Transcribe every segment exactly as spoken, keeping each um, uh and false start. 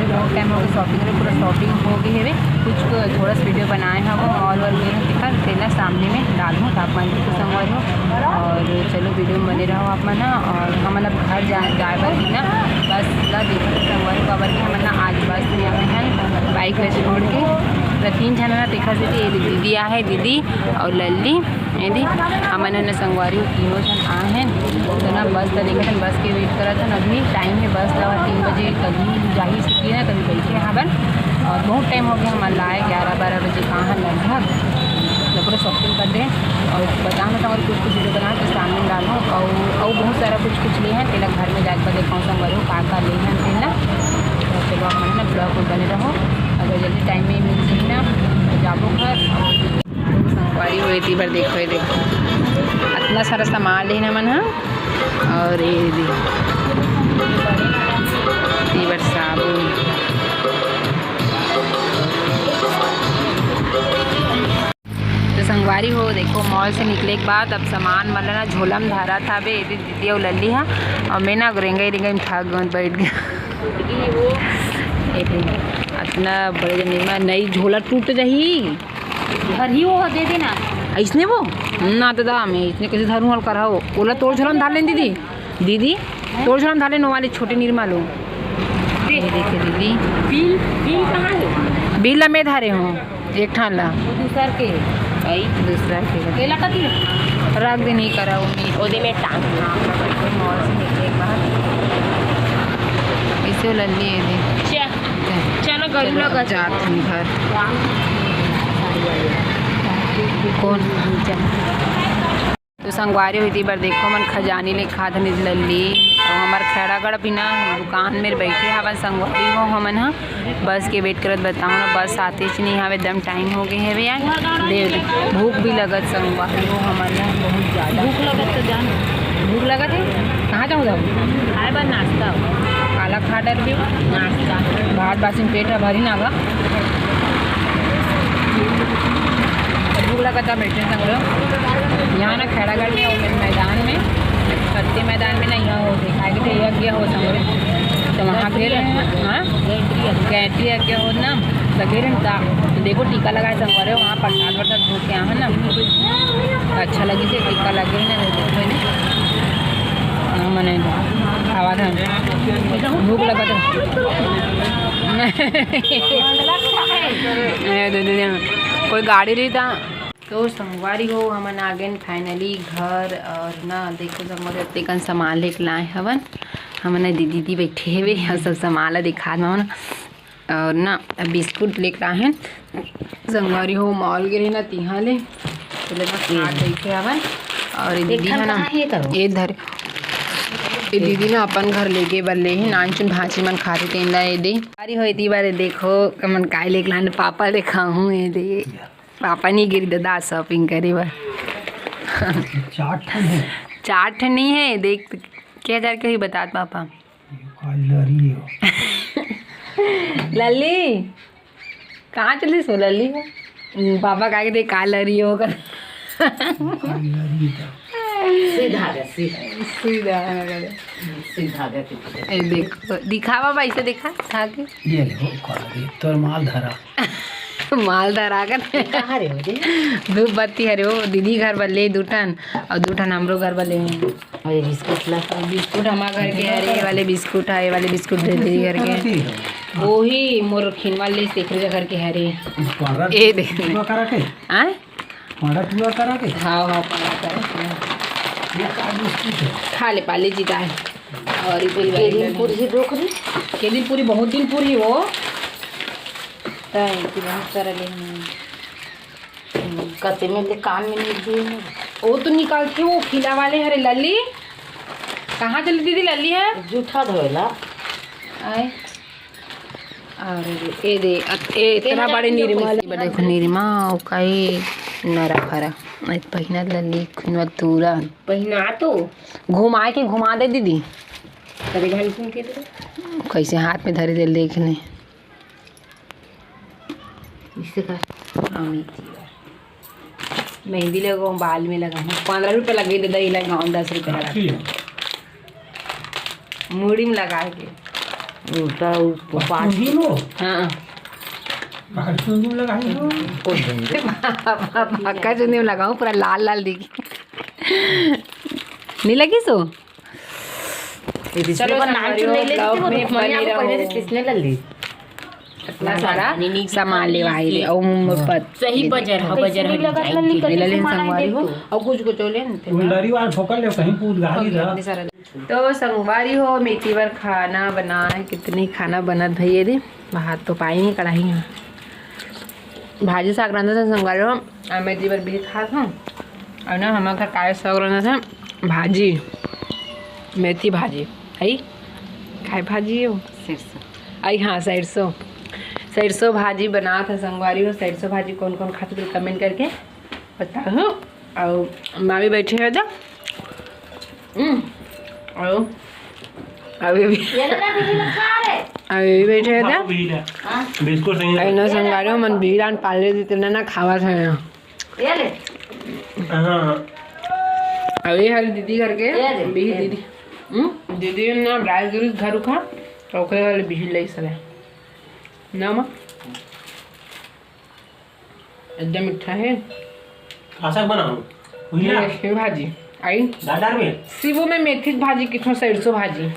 बहुत टाइम हो गया शॉपिंग में, पूरा शॉपिंग हो गई है। कुछ तो थोड़ा सा वीडियो बनाए हैं वो मॉल वॉल में, दिखा तेला सामने में डालूँ तो आप मन को संगवारी हो। और चलो वीडियो में बने रहो आप मन ह। और हमन अब घर जा जाए बर ही ना बस ला देखा था संगवारी हो, काबर कि हमन ना आज बस में आए हैं बाइक ला छोड़ के। तो तीन झन ना देखा से ये दीदी आहे, दीदी और लल्ली। ये दे, हमन ह ना संगवारी हो तीनों झन आए हैं। तो ना बस ला देखत हन, बस के वेट करत हन। अभी टाइम है बस ला तीन बजे कभी जाही सकती है, कभी बैठे हवन। और बहुत टाइम हो गया हमन ला आए, ग्यारह बारह बजे कहाँ लगभग। तो पूरा शॉपिंग कर दे और बताओ ना, और कुछ कुछ वीडियो बना के सामने डालो। और और बहुत सारा कुछ कुछ ले हैं, तेला घर में जाके देखो संगवारी हो का का ले हैं तेला। तो चलो आप मन ना ब्लॉग में बने रहो, अगर जल्दी टाइम में मिल जाए ना तो जाबो घर। और संगवारी हो, एती बर देखो, ये देखो, इतना सारा सामान लेना मन ह। और ये दे, ये बर साबुन। तो संगवारी हो, देखो, मॉल से निकले के बाद अब सामान मन ला ना झोला में धरा था बे, ये दे दीदी और लल्ली हा, और मैं ना रेंगई रेंगई में थक गई, बैठ गया। ये दे, इतना बड़े जने में नई झोला टूट जाही। घर ही वो दे देना। इसने वो? ना दादा, मैं इसने कैसे धरूँ हल करा हो? ओला तोर झोला में धार लेन दीदी। दीदी, तोर झोला में धार लेन, वो वाले छोटे निरमा लो। ये देखे दीदी। बिल, बिल कहाँ है? बिल ला मैं धारे हूँ, एक ठान ला। वो दूसर के। भाई, दूसरा के। केला का दिल? रख दे, नहीं करा वो, नहीं। ओदे में टांग। हाँ, मॉल से निकले के बाद। इसे लल्ली ये दे। चा-, चलो, गरू चलो, लगा। जात हन घर। कौन? तो संगवारी हो, एती बर देखो, मन खजानी ले खात हन लल्ली। और हमर खैरागढ़ भी ना दुकान में बैठे हवन संगवारी हो, हमन ह बस के वेट करत, बताओ ना, बस आतेच नहीं हवे, एकदम टाइम हो गए हवे यार। दे, भूख भी लगत संगवारी हो हमन ला बहुत ज़्यादा। भूख लगत तो जान। भूख लगत है? कहाँ जाऊँ जाऊँ? खाए बर नाश्ता हो। काला खा डर भी हो। नाश्ता। भात बासी में पेट है भरी ना बा। भूख लगत है बैठे संगवारी हो। यहाँ ना खैरागढ़ में वो मैदान में, सत्य मैदान में ना यहाँ हो देखा कि तो यज्ञ हो संगवारी हो। तो वहाँ गए रहे हैं, हाँ? गैंट्री यज्ञ हो ना, तो गए रहे हैं, तो देखो टीका लगाए संगवारी हो, वहाँ प्रसाद वरसाद भोग के यहाँ ना, अच्छा लगी से टीका लगे ना, देखो ने। हाँ, मने खावा था, भूख लगा था। ए, दे, दे, दे। कोई गाड़ी रही था। तो संगवारी हो, हमन आ गए finally घर। और ना देखो संगवारी, अतेकन सामान लेके लाए हवन। हमन दीदी, दीदी बैठे हवे, हम सब सामान ला दिखात हवन। और ना अब बिस्कुट लेके लाए हैं संगवारी हो, मॉल गे रहे ना तिहाँ ले, तो लेना खा बैठे हवन। और ये दीदी है ना, ये धर, ये दीदी ना अपन घर लेके बर ले ही, नानचुन भांची मन खाते तेन ला ये दे। अरे हो, इतनी बार ये देखो, हमन काय लेके लान, पापा ले खाहूँ, ये दे। पापा नहीं गिरी दादा शॉपिंग करे बर। चार ठन है। चार ठन नहीं है, देख के हजार के ही बतात पापा। ये का लरी हो। लल्ली, कहाँ चलिस हो लल्ली? पापा का के देख का लरी हो कर। का लरी हो। सीधा रे, सीधा। सीधा रे। सीधा रे। ए देखो, दिखा बाबा, ऐसे दिखा, खा के। ये ले हो, का लरी, तोर माल धरा। माल धरा कर। कहाँ रे हो जे? धूप बत्ती हरे हो, दीदी घर बर ले दू ठन, और दू ठन हमरो घर बर ले। अरे बिस्कुट ला। और बिस्कुट हमार घर के हरे, ये वाले बिस्कुट है, ये वाले बिस्कुट दे दीदी घर के। वही मोर खिनवा ले, शेखर के घर के हरे। ए दे। आय? पाड़ा टुआ करा के? हाँ, हाँ, पाड़ा करा के। ये का बिस्कुट है? खा ले, पाले जी का है। और ये पूरी के दिन पूरी ही रोक रही। के दिन पूरी, बहुत दिन पूरी हो। ताई, कि बहुत सारा ले हम। हम्म, कते में ले काम में नहीं दिए हैं। वो तो निकाल के वो खिला वाले हरे लल्ली। कहाँ चली दीदी लल्ली है? जूठा धोएला। आए। अरे, ए दे, अत-, ए, इतना बड़े निरमा ले, देखो निरमा, ओ काई नरा फरा। ए, पहिना लल्ली, खुनवा तुरंत। पहिना तो। घुमाए के घुमा दे दीदी। कदे घन घूम के दे। कैसे हाथ में धरे दे, देख ले। इससे कर। हाँ, मेहंदी बा। मेहंदी लगो, बाल में लगा हूँ। पन्द्रह रुपये लगे दे, दही लगाओ, दस रुपये लगा। ठीक। मुड़ी में लगा के। उल्टा उ-, पाँच। हाँ। पक्का चुंदी में लगाऊं, पूरा लाल लाल दिखी। नहीं लगी सो? चलो, नाम चुन नहीं लेती, वो तो मम्मी आपको पहले से किसने ले ली? इतना सारा सामान लेवाए ले, और मोमबत्ती। सही बजर, हाँ, बजर है, ले लेन संगवारी हो, और कुछ कुछ ले लेते हैं। उल्लरी वाला फोकल ले, कहीं पूत गाली रहा। तो संगवारी हो, मेथी बर खाना बना है, कितनी खाना बनत भैया रे, भात तो पाई नहीं कढ़ाई में। भाजी साग रांधत हन संगवारी हो, और मेथी बर बिही खात हूँ। और ना हमारे घर काय साग रांधत हन, भाजी, मेथी भाजी, आई खाए भाजी हो। सरसों। आई हाँ, सरसों, सरसों भाजी बनात है संगवारी हो। सरसों भाजी कौन कौन खाते तो कमेंट करके बताओ। और माँ भी बैठे है जा। हम्म, और अभी भी, ये ले ना, बिही में खा रे। अभी भी बैठे है जा। बिस्कुट सही है। ऐना संगवारी हो, मन बिही रान पाले जितने ना खावा था यहाँ। ये ले। हाँ। अभी हर दीदी करके ये ले, बिही ये ले। दीदी, हम्म, दीदी ना राजगुरु घर उखा, तो ओकरे वाले बिही ले सके। ना माँ? एकदम मीठा है। का साग बनाऊं? भुजिया? ये भाजी। आई। दाल डाल में? सिबू में मेथी भाजी, किथो सरसों भाजी।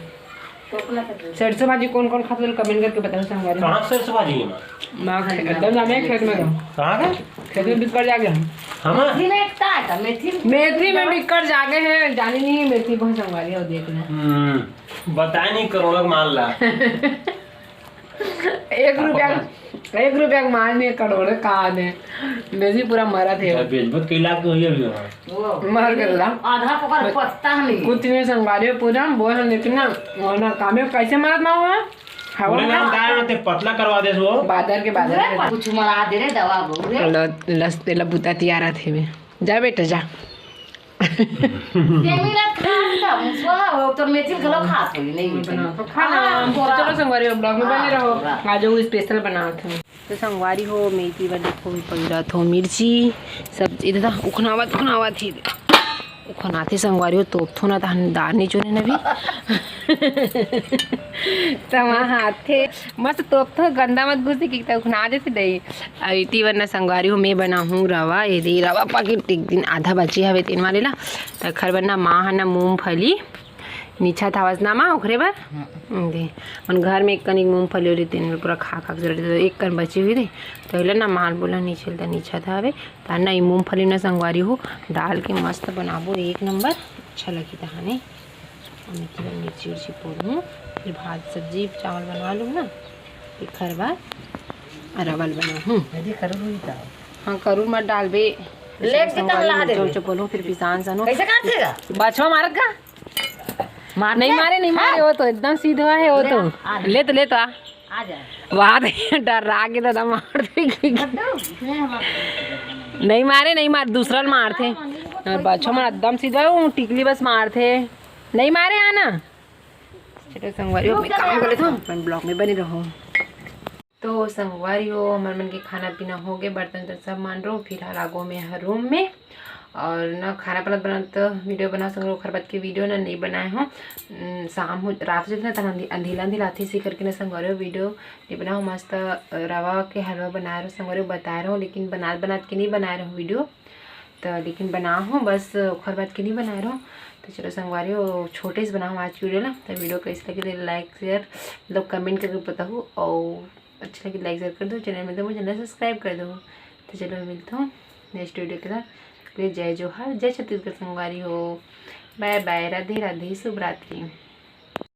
सरसों भाजी कौन कौन खाता है, कमेंट करके बताओ संगवारी। कहाँ सरसों भाजी है माँ? माँ खे-, एकदम जाने खेत में गए। कहाँ के? खेत में बिक्कट जागे हम। हम? मेथी में एक का है, मेथी में मेथी में बिक्कट जागे हैं, जानी नहीं है मेथी बहुत संगवारी हो, देख ले। हम्म, बताए नहीं करोड़ों का माल ला। एक रुपया, एक रुपया के माल नहीं, करोड़ों का दे। बेसी पूरा मरा थे। बेचबत कई लाख तो होइए भी होगा। वो मर गया ला। आधा पकड़ पत्ता नहीं। कुछ नहीं संगवारी हो पूरा, वो हम लेकिन ना, वो ना काम है, कैसे मारत ना हुआ? हवा पूरे ना। नाम दाल में ते पतला करवा दे सो। बादर के बादर पूरा के। कुछ मरा दे रे दवा बहु रे। ल-, लस तेला बुता तियारा थे बे। जा बेटा जा। तेमी ला खात का, मुसवा हो, तोर मेथी घलो खात होई, नहीं मीठा। तो खाना, हाँ, थोड़ा। चलो संगवारी हो, ब्लॉग में बने हाँ, रहो। थोड़ा। आज वो स्पेशल बनात हूँ। तो संगवारी हो, मेथी वाले को भी पकड़ा थो, मिर्ची, सब इधर था, उखनावत, उखनावत ही। उखनाथे संगवारी हो, तोपथो ना, तहन दार नहीं चुने ना भी। त वहाँ हाथे, मस्त तोपथो, गंदा मत घुसी, कि त उखना देथे दही। अउ इति बर ना संगवारी हो, मैं बनाहूँ रवा, ये दे रवा पाकिट एक दिन आधा बचे हवे तेन वाले ला, तखर बर ना माँ ह ना मूंगफली निछत हवस ना माँ, ओखरे बर। हम्म। दे, मन घर में एक कनिक मूंगफली होली, तेन पूरा खा खा के जरूरत हे, एक कन बची हुई दे, तो एला ना माँ बोला निछल त निछत हवे, त ना ई मूंगफली ना संगवारी हो, डाल के मस्त बनाबो एक नंबर, अच्छा लगही तहाने। अउ मैं तुरंत मिर्ची उर्ची पोरहूँ, फिर भात सब्जी चावल बना लूँ ना, एखर बाद अरवल बनाहूँ। अरे करूँ ही का? हाँ, करूँ मत डालबे। लेट के तब ला दे। चोचो बोलूँ, फिर पिसान सनो। कैसे काटेगा? बछवा मारत का? मारते नहीं हैं? मारे, नहीं मारे, हाँ। वो तो एकदम सीधा है, वो ले, तो। आ, आ ले। ले तो, ले तो आ। आ जा। वाह, डर रहा कि दादा मार देगी। हटो, इसमें हम आपको नहीं मारे, नहीं मार, दूसरा मारथे। हाँ, नहीं, वो और कोई बछवा मार एकदम सीधा है, वो टिकली बस मारथे। नहीं मारे, आना। चलो संगवारी हो, मैं काम कर लेता हूँ, अपन ब्लॉग में बने रहो। तो संगवारी हो, हमर मन के खाना पीना हो गए, बर्तन तो सब मान रो, फिलहाल आगो में हर रूम में। और ना खाना पीना बनात वीडियो बना संगवारी हो, ओखर बाद के वीडियो ना नहीं बनाए हो। उम, शाम हो, रात हो जाथे ना, तहन अंधी-, अंधेला अंधेला आथे, इसी करके ना संगवारी हो वीडियो नहीं बनाए हो। मस्त रवा के हलवा बनाए रहो संगवारी हो, बताए रहो, लेकिन बनात बनात के नहीं बनाए रहो वीडियो। तो लेकिन बनाहूँ बस, ओखर बाद के नहीं बनाए रहो। तो चलो संगवारी हो, छोटे से बनाहूँ आज की वीडियो ला। तो वीडियो कैसे लगे, लाइक शेयर मतलब कमेंट करके बताओ, और अच्छा लगे लाइक शेयर कर दो, चैनल में तो मुझे ना सब्सक्राइब कर दो। तो चलो मिलता हूँ नेक्स्ट वीडियो के साथ। जय जोहार, जय छत्तीसगढ़ संगवारी हो, बाय बाय, राधे राधे, शुभ रात्रि।